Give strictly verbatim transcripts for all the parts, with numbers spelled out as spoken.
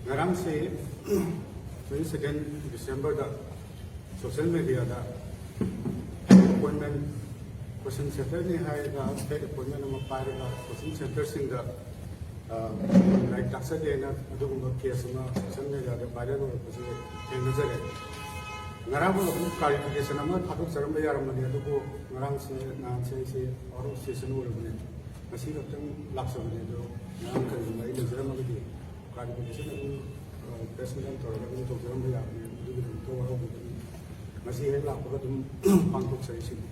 ꯉꯔꯥꯡꯁꯦ twenty second December ꯗ social media ꯗ fake appointment, coaching center ꯅꯤ ꯍꯥꯏꯔꯒ fake appointment ꯑꯃ ꯄꯥꯏꯔꯒ coaching center ꯁꯤꯡꯗ, ꯑ, ꯂꯥꯏꯔꯤꯛ ꯇꯥꯛꯆꯒꯦꯅ ꯑꯗꯨꯒꯨꯝꯕ case ꯑꯃ social media ꯗ viral ꯑꯣꯏꯔꯛꯄꯁꯦ ꯊꯦꯡꯅꯖꯔꯦ꯫ ꯉꯔꯥꯡ ꯑꯗꯨꯝ clarification ꯑꯃ ꯊꯥꯗꯣꯛꯆꯔꯝꯕ ꯌꯥꯔꯝꯕꯅꯤ, ꯑꯗꯨꯕꯨ ꯉꯔꯥꯡꯁꯦ, ꯅꯍꯥꯟꯁꯦ ꯑꯩꯁꯦ out of station ꯑꯣꯏꯔꯕꯅꯦ, ꯉꯁꯤ ꯈꯛꯇꯪ ꯂꯥꯛꯆꯕꯅꯦ꯫ ꯑꯗꯣ ꯉꯔꯥꯡ ꯀꯔꯤꯒꯨꯝꯕ ꯑꯩ ꯂꯩꯖꯔꯝꯃꯒꯗꯤ clarification ꯑꯗꯨꯝ, ꯑ, press meet ꯑꯃ ꯇꯧꯔꯒ ꯑꯗꯨꯝ ꯇꯧꯖꯔꯝꯕ ꯌꯥꯕꯅꯦ꯫ ꯑꯗꯨꯒꯤꯗꯃꯛꯇ ꯋꯥꯔꯧꯕꯤꯒꯅꯨ꯫ ꯉꯁꯤ ꯍꯦꯛ ꯂꯥꯛꯄꯒ ꯑꯗꯨꯝ ꯄꯥꯡꯊꯣꯛꯆꯔꯤꯁꯤꯅꯤ꯫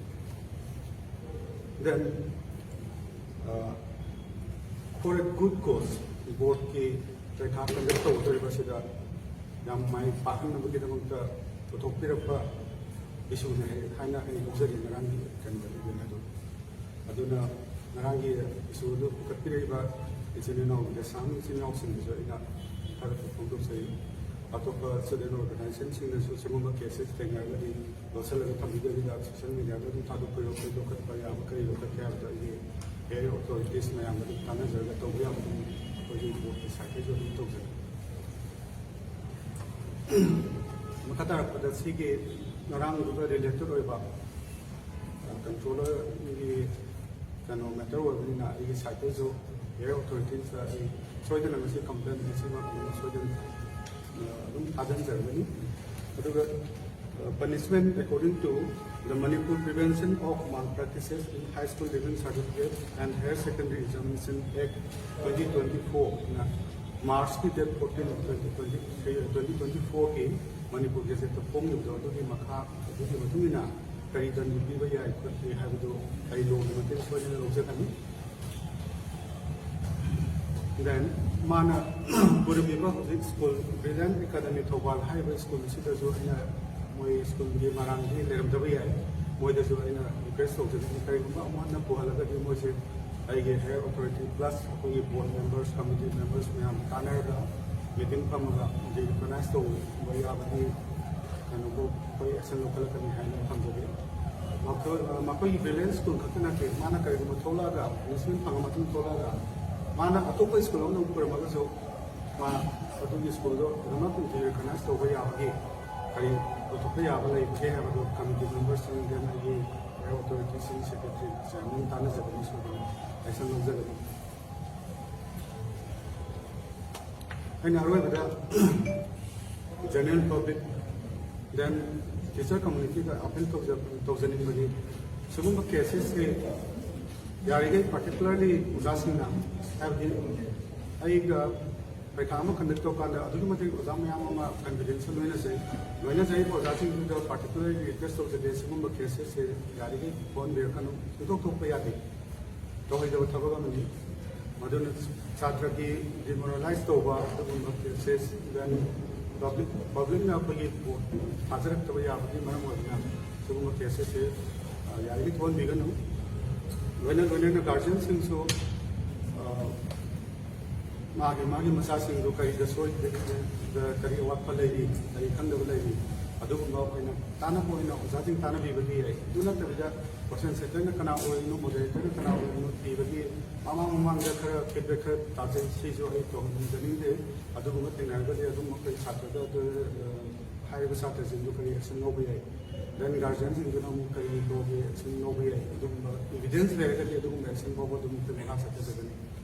Then, ꯑ, for a good cause, board ꯀꯤ ꯄꯔꯤꯈꯥ conduct ꯇꯧꯒꯗꯧꯔꯤꯕ ꯑꯁꯤꯗ ꯌꯥꯝ ꯃꯥꯏ ꯄꯥꯛꯍꯟꯅꯕꯒꯤꯗꯃꯛꯇ ꯄꯨꯊꯣꯛꯄꯤꯔꯛꯄ issue ꯅꯦ ꯍꯥꯏꯅ ꯑꯩ ꯂꯧꯖꯔꯤ ꯉꯔꯥꯡꯒꯤ ꯀꯩꯅꯣꯗ event ꯑꯗꯨ꯫ ꯑꯗꯨꯅ ꯉꯔꯥꯡꯒꯤ issue ꯑꯗꯨ ꯄꯨꯈꯠꯄꯤꯔꯛꯏꯕ ꯏꯆꯤꯟ ꯏꯅꯥꯎ, ꯂꯩꯁꯥꯡ ꯏꯆꯤꯟ ꯏꯅꯥꯎꯁꯤꯡꯗꯁꯨ ꯑꯩꯅ ꯊꯥꯒꯠꯄ ꯐꯣꯡꯗꯣꯛꯆꯔꯤ꯫ ꯑꯇꯣꯞꯄ student organization ꯁꯤꯡꯅꯁꯨ ꯁꯤꯒꯨꯝꯕ cases ꯊꯦꯡꯅꯔꯒꯗꯤ ꯂꯧꯁꯤꯜꯂꯒ ꯊꯝꯕꯤꯗꯕꯤꯗ social media ꯗ ꯑꯗꯨꯝ ꯊꯥꯗꯣꯛꯄꯤꯔꯣ꯫ ꯑꯩꯈꯣꯏ ꯂꯧꯈꯠꯄ ꯌꯥꯕ ꯀꯔꯤ ꯂꯧꯈꯠꯀꯦ ꯍꯥꯏꯕꯗꯣ ꯑꯩꯒꯤ higher authorities ꯃꯌꯥꯝꯒ ꯑꯗꯨꯝ ꯇꯥꯟꯅꯖꯔꯒ ꯇꯧꯕ ꯌꯥꯕ ꯑꯗꯨꯝ ꯑꯩꯈꯣꯏꯒꯤ board ꯀꯤ side ꯇꯩꯁꯨ ꯑꯗꯨꯝ ꯇꯧꯖꯒꯦ꯫ ꯃꯈꯥ ꯇꯥꯔꯛꯄꯗ ꯁꯤꯒꯤ ꯉꯔꯥꯡꯗꯨꯒ related ꯑꯣꯏꯕ, ꯑ, controller ꯒꯤ ꯀꯩꯅꯣ matter ꯑꯣꯏꯕꯅꯤꯅ ꯑꯩꯒꯤ side ꯇꯩꯁꯨ higher authorities ꯇ ꯑꯩ ꯁꯣꯏꯗꯅ ꯃꯁꯤ complaint ꯃꯁꯤꯃ ꯑꯩꯅ ꯁꯣꯏꯗꯅ, ꯑ, ꯑꯗꯨꯝ ꯊꯥꯖꯤꯟꯖꯔꯒꯅꯤ꯫ ꯑꯗꯨꯒ, ꯑ, punishment according to the Manipur Prevention of Malpractices in High School Leaving Certificate and Higher Secondary Examination Act twenty twenty-four ꯅ March ꯀꯤ date fourteen, twenty twenty-three, twenty twenty-four ꯒꯤ ꯃꯅꯤꯄꯨꯔ Gazette ꯇ ꯐꯣꯡꯈꯤꯕꯗꯣ, ꯑꯗꯨꯒꯤ ꯃꯈꯥ, ꯑꯗꯨꯒꯤ ꯃꯇꯨꯡ ꯏꯟꯅ ꯀꯔꯤ ꯗꯟꯗꯤ ꯄꯤꯕ ꯌꯥꯏ ꯈꯣꯠꯂꯤ ꯍꯥꯏꯕꯗꯨ ꯑꯩ law ꯒꯤ ꯃꯇꯦꯡ ꯁꯣꯏꯗꯅ ꯂꯧꯖꯒꯅꯤ꯫ Then ꯃꯥꯅ ꯄꯨꯔꯝꯃꯤꯕ ꯍꯧꯖꯤꯛ school Brilliant Academy ꯊꯧꯕꯥꯜ ꯍꯥꯏꯔꯤꯕ school ꯑꯁꯤꯗꯁꯨ ꯑꯩꯅ, ꯃꯣꯏ school ꯒꯤ ꯃꯔꯥꯡꯗꯤ ꯂꯩꯔꯝꯗꯕ ꯌꯥꯏ, ꯃꯣꯏꯗꯁꯨ ꯑꯩꯅ request ꯇꯧꯖꯒꯅꯤ, ꯀꯔꯤꯒꯨꯝꯕ ꯑꯃꯨꯛ ꯍꯟꯅ ꯄꯨꯍꯜꯂꯒꯗꯤ ꯃꯣꯏꯁꯦ ꯑꯩꯒꯤ higher authority plus ꯑꯩꯈꯣꯏꯒꯤ board members, committee members ꯃꯌꯥꯝ ꯇꯥꯟꯅꯔꯒ meeting ꯐꯝꯃꯒ recognize ꯇꯧꯕ ꯌꯥꯕꯒꯤ ꯀꯩꯅꯣꯕꯨ ꯑꯩꯈꯣꯏ action ꯂꯧꯈꯠꯂꯛꯀꯅꯤ ꯍꯥꯏꯅ ꯊꯝꯖꯒꯦ꯫ ꯃꯈꯣꯏ, ꯃꯈꯣꯏꯒꯤ Brilliant school ꯈꯛꯇ ꯅꯠꯇꯦ, ꯃꯥꯅ ꯀꯔꯤꯒꯨꯝꯕ ꯊꯣꯛꯂꯛꯑꯒ, punishment ꯐꯪꯉ ꯃꯇꯨꯡ ꯊꯣꯛꯂꯛꯑꯒ, ꯃꯥꯅ ꯑꯇꯣꯞꯄ school ꯑꯃꯗ ꯑꯃꯨꯛ ꯄꯨꯔꯝꯃꯒꯁꯨ, ꯃꯥ ꯑꯗꯨ ꯑꯩꯒꯤ ꯁ꯭ꯀꯨꯜꯗꯣ ꯑꯗꯨꯃꯛ ꯔꯤꯀꯒꯅꯥꯏꯁ ꯇꯧꯕ ꯌꯥꯕꯒꯤ ꯀꯔꯤ ꯄꯨꯊꯣꯛꯄ ꯌꯥꯕ ꯂꯩꯕꯒꯦ ꯍꯥꯏꯕꯗꯣ ꯀꯃꯤꯇꯤ ꯃꯦꯝꯕꯔꯁꯤꯡ, ꯗꯦꯟ ꯑꯩꯒꯤ ꯍꯥꯌꯔ ꯑꯣꯊꯣꯔꯤꯇꯤꯁꯤꯡ, ꯁꯦꯀ꯭ꯔꯦꯇꯔꯤ, ꯆꯤꯌꯔꯃꯦꯟ ꯇꯥꯟꯅꯖꯕꯅꯤ꯫ ꯁꯣꯏꯗꯅ ꯑꯦꯛꯁꯟ ꯂꯧꯖꯒꯅꯤ꯫ ꯑꯩꯅ ꯑꯔꯣꯏꯕꯗ ꯖꯦꯅꯔꯦꯜ ꯄꯕ꯭ꯂꯤꯛ, ꯗꯦꯟ ꯇꯤꯆꯔ ꯀꯝꯃꯨꯅꯤꯇꯤꯗ ꯑꯄꯤꯜ ꯇꯧꯖ-, ꯇꯧꯖꯅꯤꯡꯕꯗꯤ, ꯁꯤꯒꯨꯝꯕ ꯀꯦꯁꯦꯁꯁꯦ ꯌꯥꯔꯤꯈꯩ, ꯄꯥꯔꯇꯤꯀꯨꯂꯔꯂꯤ ꯑꯣꯖꯥꯁꯤꯡꯅ, ꯍꯥꯏꯕꯗꯤ ꯑꯩꯒ ꯄꯔꯤꯈꯥ ꯑꯃ ꯀꯟꯗꯛ ꯇꯧꯀꯥꯟꯗ ꯑꯗꯨꯛꯀꯤ ꯃꯇꯤꯛ ꯑꯣꯖꯥ ꯃꯌꯥꯝ ꯑꯃ ꯀꯟꯐꯤꯗꯦꯟꯁ ꯂꯣꯏꯅꯖꯩ꯫ ꯂꯣꯏꯅꯖꯔꯤꯕ ꯑꯣꯖꯥꯁꯤꯡꯗꯨꯗ ꯄꯥꯔꯇꯤꯀꯨꯂꯔꯂꯤ ꯔꯤꯀ꯭ꯋꯦꯁ ꯇꯧꯖꯒꯦ, ꯁꯤꯒꯨꯝꯕ ꯀꯦꯁꯦꯁꯁꯦ ꯌꯥꯔꯤꯈꯩ ꯊꯣꯛꯍꯟꯕꯤꯔꯛꯀꯅꯨ, ꯁꯨꯡꯊꯣꯛ ꯊꯣꯛꯄ ꯌꯥꯗꯦ꯫ ꯇꯧꯍꯩꯗꯕ ꯊꯕꯛ ꯑꯃꯅꯤ꯫ ꯃꯗꯨꯅ ꯁꯥꯇ꯭ꯔꯒꯤ ꯗꯤꯃꯣꯔꯦꯂꯥꯏꯁ ꯇꯧꯕ ꯑꯗꯨꯒꯨꯝꯕ ꯀꯦꯁꯦꯁ, ꯏꯚꯟ ꯄꯕ꯭ꯂꯤꯛ, ꯄꯕ꯭ꯂꯤꯛꯅ ꯑꯩꯈꯣꯏꯒꯤ ꯚꯣꯠ ꯊꯥꯖꯔꯛꯇꯕ ꯌꯥꯕꯒꯤ ꯃꯔꯝ ꯑꯣꯏꯗꯨꯅ ꯁꯤꯒꯨꯝꯕ ꯀꯦꯁꯦꯁꯁꯦ, ꯑ, ꯌꯥꯔꯤꯈꯩ ꯊꯣꯛꯍꯟꯕꯤꯒꯅꯨ꯫ ꯂꯣꯏꯅ ꯂꯣꯏꯅꯅ ꯒꯥꯔꯖꯤꯌꯟꯁꯤꯡꯁꯨ, ꯑ, ꯃꯥꯒꯤ ꯃꯥꯒꯤ ꯃꯆꯥꯁꯤꯡꯗꯨ ꯀꯔꯤꯗ ꯁꯣꯏꯗꯦ, ꯀꯔꯤ ꯑꯋꯥꯠꯄ ꯂꯩꯔꯤ, ꯀꯔꯤ ꯈꯪꯗꯕ ꯂꯩꯔꯤ, ꯑꯗꯨꯒꯨꯝꯕ ꯑꯣꯏꯅ ꯇꯥꯟꯅꯕ ꯑꯣꯏꯅ ꯑꯣꯖꯥꯁꯤꯡ ꯇꯥꯟꯅꯕꯤꯕꯗꯤ ꯌꯥꯏ꯫ ꯑꯗꯨ ꯅꯠꯇꯕꯤꯗ ꯀꯣꯏꯁꯟ ꯁꯦꯟꯇꯔꯅ ꯀꯅꯥ ꯑꯣꯏꯔꯤꯅꯣ, ꯃꯣꯗꯔꯦꯇꯔꯅ ꯀꯅꯥ ꯑꯣꯏꯔꯤꯅꯣ ꯊꯤꯕꯒꯤ ꯃꯃꯥꯡ ꯃꯃꯥꯡꯗ ꯈꯔ ꯐꯤꯗꯕꯦꯛ ꯈꯔ ꯇꯥꯖꯩ꯫ ꯁꯤꯁꯨ ꯑꯩ ꯇꯧꯍꯟꯖꯅꯤꯡꯗꯦ꯫ ꯑꯗꯨꯒꯨꯝꯕ ꯊꯦꯡꯅꯔꯒꯗꯤ ꯑꯗꯨꯝ ꯑꯩꯈꯣꯏ ꯁꯥꯇ꯭ꯔꯗ ꯑꯗꯨ, ꯑ, ꯍꯥꯏꯔꯤꯕ ꯁꯥꯇ꯭ꯔꯁꯤꯡꯗꯨ ꯀꯔꯤ ꯑꯦꯛꯁꯟ ꯂꯧꯕ ꯌꯥꯏ? ꯗꯦꯟ ꯒꯥꯔꯖꯤꯌꯟꯁꯤꯡꯗꯨꯅ ꯑꯃꯨꯛ ꯀꯔꯤ ꯂꯣꯒꯤ ꯑꯦꯛꯁꯟ ꯂꯧꯕ ꯌꯥꯏ? ꯑꯗꯨꯒꯨꯝꯕ ꯏꯚꯤꯗꯦꯟꯁ ꯂꯩꯔꯒꯗꯤ ꯑꯗꯨꯒꯨꯝꯕ ꯑꯦꯛꯁꯟ ꯐꯥꯎꯕ ꯑꯗꯨꯝ ꯑꯩꯈꯣꯏ ꯃꯈꯥ ꯆꯠꯊꯖꯒꯅꯤ꯫